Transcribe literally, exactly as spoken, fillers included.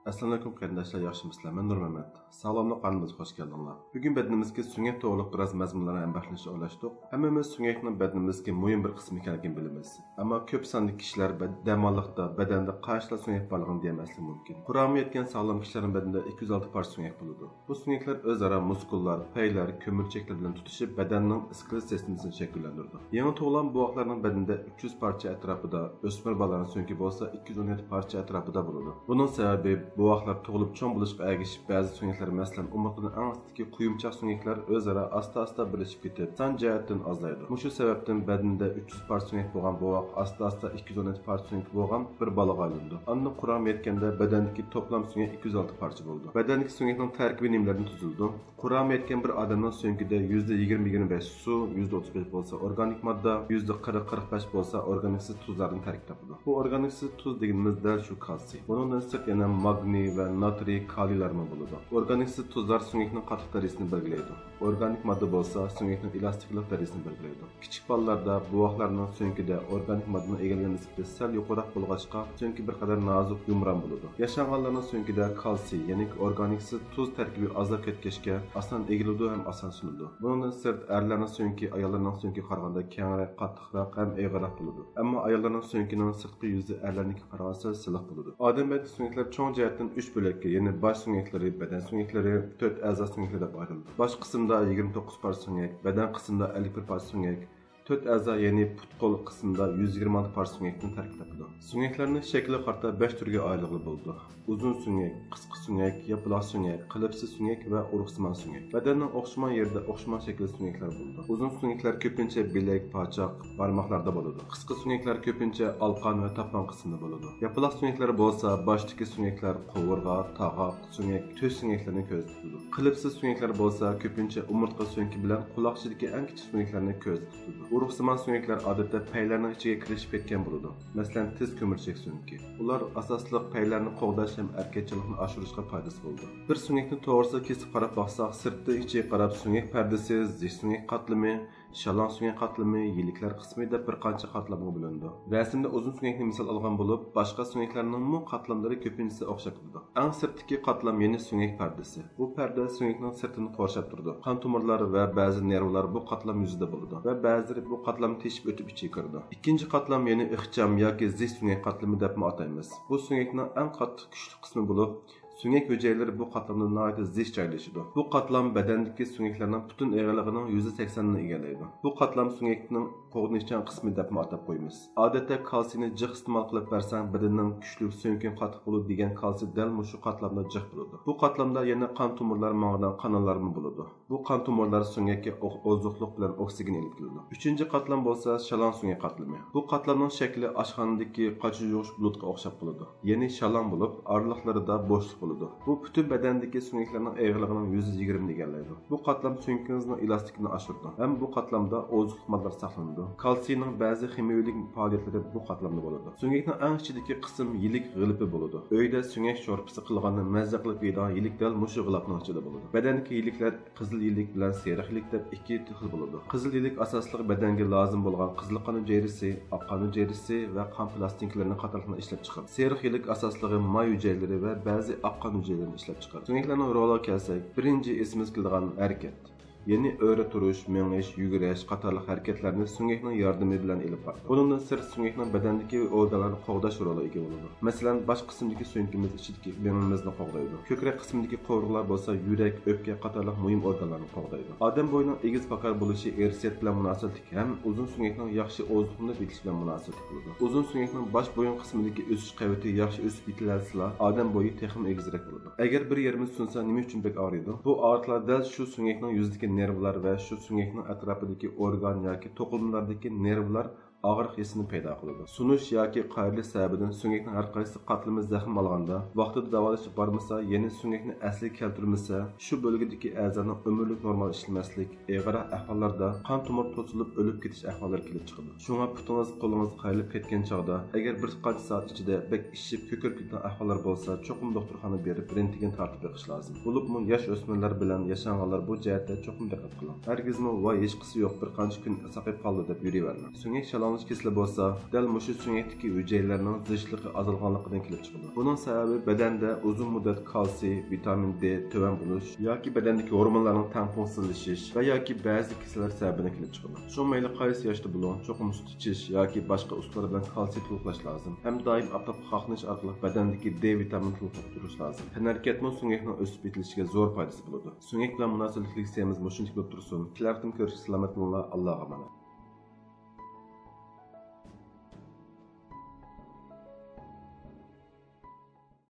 ئەسسالامۇئەلەيكۇم قېرىنداشلار، ياخشىمۇسىلەر؟ مەن نۇرمەمەت. ساغلاملىق قانىلىمىزغا خوش كەلدىڭلار. بۈگۈن بەدىنىمىزدىكى سۆڭەك توغرۇلۇق بىراز مەزمۇنلارنى ھەمبەھسلىشىپ ئويلاشتۇق. ھەممىمىز سۆڭەكنىڭ بەدىنىمىزدىكى مۇھىم بىر قىسمى ئىكەنلىكىنى بىلىمىز. ئەمما كۆپ ساندىكى كىشىلەر بەد-، دەم ھاللىقتا بەدەندە قانچىلا سۆڭەك بارلىقىنى دېيەلمەسلىكى مۇمكىن. قۇرامى يەتكەن ساغلام كىشىلەرنىڭ بەدىنىدە ئىككى يۈز ئالتە پارچە سۆڭەك بولىدۇ. بۇ سۆڭەكلەر ئۆزئارا مۇسكۇللار، پەيلەر، كۆمۈرچەكلەر بىلەن تۇتىشىپ، بەدەننىڭ ئىسكىلېت سىستېمىسىنى شەكىللەندۈرىدۇ. يېڭى تۇغۇلغان بوۋاقلارنىڭ بەدىنىدە ئۈچ يۈز پارچە ئەتراپىدا، ئۆسمۈر بالىلارنىڭ سۆڭىكى بولسا ئىككى يۈز ئون يەتتە پارچە ئەتراپىدا بولىدۇ. بۇنىڭ سەۋەبى، بوۋاقلار تۇغۇلۇپ چوڭ بولۇشقا ئەگىشىپ، بەزى سۆڭەكلەر، مەسىلەن، ئومۇرتقىنىڭ ئەڭ ئاستىدىكى قۇيۇمچاق سۆڭەكلەر ئۆزئارا ئاستا-ئاستا بىرلىشىپ كېتىپ، سان جەھەتتىن ئازلايدۇ. مۇشۇ سەۋەبتىن بەدىنىدە ئۈچ يۈز پارچە سۆڭەك بولغان بوۋاق ئاستا-ئاستا ئىككى يۈز ئون يەتتە پارچە سۆڭەك بولغان بىر بالىغا ئايلىنىدۇ. ئاندىن قۇرامى يەتكەندە بەدەندىكى توپلام سۆڭەك ئىككى يۈز ئالتە پارچە بولىدۇ. بەدەندىكى سۆڭەكنىڭ تەركىبى نېمىلەردىن تۈزۈلىدۇ؟ قۇرامى يەتكەن بىر ئادەمنىڭ سۆڭىكىدە يۈزدە يىگىرمە، يىگىرمە بەش سۇ، يۈزدە ئوتتۇز بەش بولسا ئورگانىك ماددا، يۈزدە قىرىق، قىرىق بەش بولسا ئورگانىكسىز تۇزلاردىن تەركىب تاپىدۇ. بۇ ئورگانىكسىز تۇز دېگىنىمىز دەل شۇ كالتسىي. بۇنىڭدىن سىرت يەنە ماگنىي ۋە ناترىي، كالىيلارمۇ بولىدۇ. ئورگانىكسىز تۇزلار سۆڭەكنىڭ قاتتىق دەرىجىسىنى بەلگىلەيدۇ. ئورگانىك ماددا بولسا سۆڭەكنىڭ ئېلاستىكلىق دەرىجىسىنى بەلگىلەيدۇ. كىچىك بالىلاردا، بوۋاقلارنىڭ سۆڭىكىدە ئورگانىك ماددىنىڭ ئىگىلىگەن نىسبىتى سەل يۇقىرىراق بولغاچقا، سۆڭىكى بىر قەدەر نازۇك، يۇمران بولىدۇ. ياشانغانلارنىڭ سۆڭىكىدە كالتسىي، يەنى ئورگانىكسىز تۇز تەركىبى ئازلاپ كەتكەچكە، ئاسان ئېگىلىدۇ ھەم ئاسان سۇنىدۇ. بۇنىڭدىن سىرت، ئەرلەرنىڭ سۆڭىكى ئاياللارنىڭ سۆڭىكىگە قارىغاندا كەڭرەك، قاتتىقراق ھەم ئېغىرراق بولىدۇ. ئەمما ئاياللارنىڭ سۆڭىكىنىڭ سىرتقى يۈزى ئەرلەرنىڭكىگە قارىغاندا سەل سىلىق بولىدۇ. ئادەم بەدىنىدىكى سۆڭەكلەر چوڭ جەھەتتىن ئۈچ بۆلەككە، يەنى باش سۆڭەكلىرى، بەدەن سۆڭەكلىرى، تۆت ئەزا سۆڭەكلىرى دەپ ئايرىلىدۇ. باش قىسىمدا يىگىرمە توققۇز پارچە سۆڭەك، بەدەن قىسمىدا ئەللىك بىر پارچە سۆڭەك، تۆت ئەزا، يەنى پۇت-قول قىسمىدا يۈز يىگىرمە ئالتە پارچە سۆڭەكتىن تەركىب تاپىدۇ. سۆڭەكلەرنى شەكلىگە قارىتا بەش تۈرگە ئايرىغىلى بولىدۇ. ئۇزۇن سۆڭەك، قىسقا سۆڭەك، ياپىلاق سۆڭەك، قېلىپسىز سۆڭەك ۋە ئۇرۇقسىمان سۆڭەك. بەدەننىڭ ئوخشىمىغان يېرىدە ئوخشىمىغان شەكىلدە سۆڭەكلەر بولىدۇ. ئۇزۇن سۆڭەكلەر كۆپىنچە بىلەك، پاچاق، بارماقلاردا بولىدۇ. قىسقا سۆڭەكلەر كۆپىنچە ئالقان ۋە تاپان قىسمىدا بولىدۇ. ياپىلاق سۆڭەكلەر بولسا باشتىكى سۆڭەكلەر، قوۋۇرغا، تاغاق، سۆڭەك، تۈز سۆڭەكلەرنى كۆزدە تۇتىدۇ. قېلىپسىز سۆڭەكلەر بولسا كۆپىنچە ئومۇرتقا سۆڭىكى بىلەن قۇلاق ئىچىدىكى ئەڭ كىچىك سۆڭەكلەرنى كۆزدە تۇتىدۇ. ئۇرۇقسىمان سۆڭەكلەر ئادەتتە پەيلەرنىڭ ئىچىگە كىرىشىپ كەتكەن بولىدۇ. مەسىلەن، تىز كۆمۈرچەك سۆڭىكى. ئۇلار ئاساسلىق پەيلەرنى قوغداش ھەم ھەرىكەتچانلىقنى ئاشۇرۇشقا پايدىسى بولىدۇ. بىر سۆڭەكنى توغرىسىغا كېسىپ قاراپ باقساق، سىرتتىن ئىچىگە قاراپ سۆڭەك پەردىسى، زىچ سۆڭەك قاتلىمى، شالاڭ سۆڭەك قاتلىمى، يىلىكلەر قىسمى دەپ بىر قانچە قاتلامغا بۆلۈنىدۇ. رەسىمدە ئۇزۇن سۆڭەكنى مىسال ئالغان بولۇپ، باشقا سۆڭەكلەرنىڭمۇ قاتلاملىرى كۆپىنچىسى ئوخشاپ كېتىدۇ. ئەڭ سىرتتىكى قاتلام يەنى سۆڭەك پەردىسى. بۇ پەردە سۆڭەكنىڭ سىرتىنى قورشاپ تۇرىدۇ. قان تومۇرلار ۋە بەزى نېرۋىلار بۇ قاتلام يۈزىدە بولىدۇ ۋە بەزىلىرى بۇ قاتلامنى تېشىپ ئۆتۈپ ئىچىگە كىرىدۇ. ئىككىنچى قاتلام يەنى ئىخچام ياكى زىچ سۆڭەك قاتلىمى دەپمۇ ئاتايمىز. بۇ سۆڭەكنىڭ ئەڭ قاتتىق كۈچلۈك قىسمى بولۇپ، سۆڭەك ھۈجەيرىلىرى بۇ قاتلامدا ناھايىتى زىچ جايلىشىدۇ. بۇ قاتلام بەدەندىكى سۆڭەكلەرنىڭ پۈتۈن ئېغىرلىقىنىڭ يۈزدە سەكسەنىنى ئىگىلەيدۇ. بۇ قاتلام سۆڭەكنىڭ قوغدىنىشچان قىسمى دەپمۇ ئاتاپ قويىمىز. ئادەتتە كالتسىينى جىق ئىستېمال قىلىپ بەرسەڭ، بەدىنىڭ كۈچلۈك، سۆڭىكىڭ قاتتىق بولىدۇ دېگەن كالتسىي دەل مۇشۇ قاتلامدا جىق بولىدۇ. بۇ قاتلامدا يەنە قان تومۇرلار ماڭىدىغان قاناللارمۇ بولىدۇ. بۇ قان تومۇرلار سۆڭەككە ئو-، ئوزۇقلۇق بىلەن ئوكسىگېن ئېلىپ كېلىدۇ. ئۈچىنچى قاتلام بولسا شالاڭ سۆڭەك قاتلىمى. بۇ قاتلامنىڭ شەكلى ئاشخانىدىكى قاچا يۇيغۇچ بۇلۇتقا ئوخشاپ قالىدۇ. يەنى شالاڭ بولۇپ، ئارىلىقلىرىدا بوشلۇق بولىدۇ. بۇ پۈتۈن بەدەندىكى سۆڭەكلەرنىڭ ئېغىرلىقىنىڭ يۈزدە يىگىرمىنى ئىگىلەيدۇ. بۇ قاتلام سۆڭىكىڭىزنىڭ ئېلاستىكىنى ئاشۇرىدۇ ھەم بۇ قاتلامدا ئوزۇقلۇق ماددىلار ساقلىنىدۇ. كالتسىينىڭ بەزى خىمىيەلىك پائالىيەتلىرى بۇ قاتلامدا بولىدۇ. سۆڭەكنىڭ ئەڭ ئىچىدىكى قىسىم يىلىك غىلىپى بولىدۇ. ئۆيدە سۆڭەك شورپىسى قىلغاندا مەززە قىلىپ يەيدىغان يىلىك دەل مۇشۇ غىلاپنىڭ ئىچىدە بولىدۇ. بەدەندىكى يىلىكلەر قىزىل يىلىك بىلەن سېرىق يىلىك دەپ ئىككى خىل بولىدۇ. قىزىل يىلىك ئاساسلىقى بەدەنگە لازىم بولغان قىزىل قان ھۈجەيرىسى، ئاق قان ھۈجەيرىسى ۋە قان پىلاستىنكىلىرىنى قاتارلىقلارنى ئىشلەپ چىقىرىدۇ. سېرىق يىلىك ئاساسلىقى ماي ھۈجەيرىلىرى ۋە بەزى ئاق قان ھۈجەيرىلىرىنى ئىشلەپ چىقىرىدۇ. سۆڭەكلەرنىڭ رولىغا كەلسەك، بىرىنچى ئېسىمىزگە كېلىدىغان ھەرىكەت. يەنى ئۆرە تۇرۇش، مېڭىش، يۈگۈرۈش قاتارلىق ھەرىكەتلەرنى سۆڭەكنىڭ ياردىمى بىلەن ئېلىپ بارىدۇ. بۇنىڭدىن سىرت، سۆڭەكنىڭ بەدەندىكى ئورگانلارنى قوغداش رولىغا ئىگە بولىدۇ. مەسىلەن، باش قىسمىدىكى سۆڭىكىمىز ئىچىدىكى مېڭىمىزنى قوغدايدۇ. كۆكرەك قىسمىدىكى قوۋۇرغىلار بولسا يۈرەك، ئۆپكە قاتارلىق مۇھىم ئورگانلارنى قوغدايدۇ. ئادەم بويىنىڭ ئېگىز پاكار بولۇشى ئىرسىيەت بىلەن مۇناسىۋەتلىك ھەم ئۇزۇن سۆڭەكنىڭ ياخشى ئوزۇقلىنىپ يېتىشى بىلەن مۇناسىۋەتلىك بولىدۇ. ئۇزۇن سۆڭەكنىڭ باش بويۇن قىسمىدىكى ئۆسۈش قەۋىتى ياخشى ئۆسۈپ يېتىلەلسىلا، ئادەم بويى تېخىمۇ ئېگىزرەك بولىدۇ. ئەگەر بىر يېرىمىز سۇنسا، نېمە ئۈچۈن بەك ئاغرىيدۇ؟ بۇ ئاغرىقلار دەل شۇ سۆڭەكنىڭ يۈزىدىكى نېرۋىلار ۋە شۇ سۆڭەكنىڭ ئەتراپىدىكى ئورگان ياكى توقۇلمىلاردىكى نېرۋىلار ئاغرىق ھېسسىنى پەيدا قىلىدۇ. سۇنۇش ياكى قايرىلىش سەۋەبىدىن سۆڭەكنىڭ ھەر قايسى قاتلىمى زەخىم ئالغاندا، ۋاقتىدا داۋالىشىپ بارمىسا، يەنى سۆڭەكنى ئەسلىگە كەلتۈرمىسە، شۇ بۆلگىدىكى ئەزانىڭ ئۆمۈرلۈك نورمال ئىشلىمەسلىك، ئېغىرراق ئەھۋاللاردا قان تومۇر توسۇلۇپ ئۆلۈپ كېتىش ئەھۋاللىرى كېلىپ چىقىدۇ. شۇڭا پۇتىڭىز، قولىڭىز قايرىلىپ كەتكەن چاغدا، ئەگەر بىر قانچە سائەت ئىچىدە بەك ئىششىپ، كۆكىرىپ كېتىدىغان ئەھۋاللار بولسا، چوقۇم دوختۇرخانىغا بېرىپ رېنتگېن تارتىپ بېقىش لازىم. بولۇپمۇ ياش ئۆسمۈرلەر بىلەن ياشانغانلار بۇ جەھەتتە چوقۇم دىققەت قىلىڭ. ھەرگىزمۇ «ۋاي، ھېچقىسى يوق، بىر قانچە كۈن ساقىيىپ قالىدۇ» دەپ يۈرۈۋەرمەڭ. سۆڭەك شالاڭ كېسىلى بولسا دەل مۇشۇ سۆڭەكتىكى ھۈجەيرىلەرنىڭ زىچلىقى ئازالغانلىقىدىن كېلىپ چىقىدۇ. بۇنىڭ سەۋەبى بەدەندە ئۇزۇن مۇددەت كالتسىي، ۋىتامىن دې تۆۋەن بولۇش ياكى بەدەندىكى ھورمونلارنىڭ تەڭپۇڭسىزلىشىش ۋە ياكى بەزى كېسەللەر سەۋەبىدىن كېلىپ چىقىدۇ. شۇڭا مەيلى قايسى ياشتا بولۇڭ، چوقۇم سۈت ئىچىش ياكى باشقا ئۇسۇللار بىلەن كالتسىي تولۇقلاش لازىم. ھەم دائىم ئاپتاپقا قاقلىنىش ئارقىلىق بەدەندىكى دې ۋىتامىنىنى تولۇقلاپ تۇرۇش لازىم. تەنھەرىكەتمۇ سۆڭەكنىڭ ئۆسۈپ يېتىلىشىگە زور پايدىسى بولىدۇ. سۆڭەك بىلەن مۇناسىۋەتلىك لېكسىيەمىز مۇشۇنچىلىك بولۇپ تۇرسۇن. كېلەر قېتىم كۆرۈشكىچە سالامەت بولۇڭلار. ئاللاغا ئامانەت.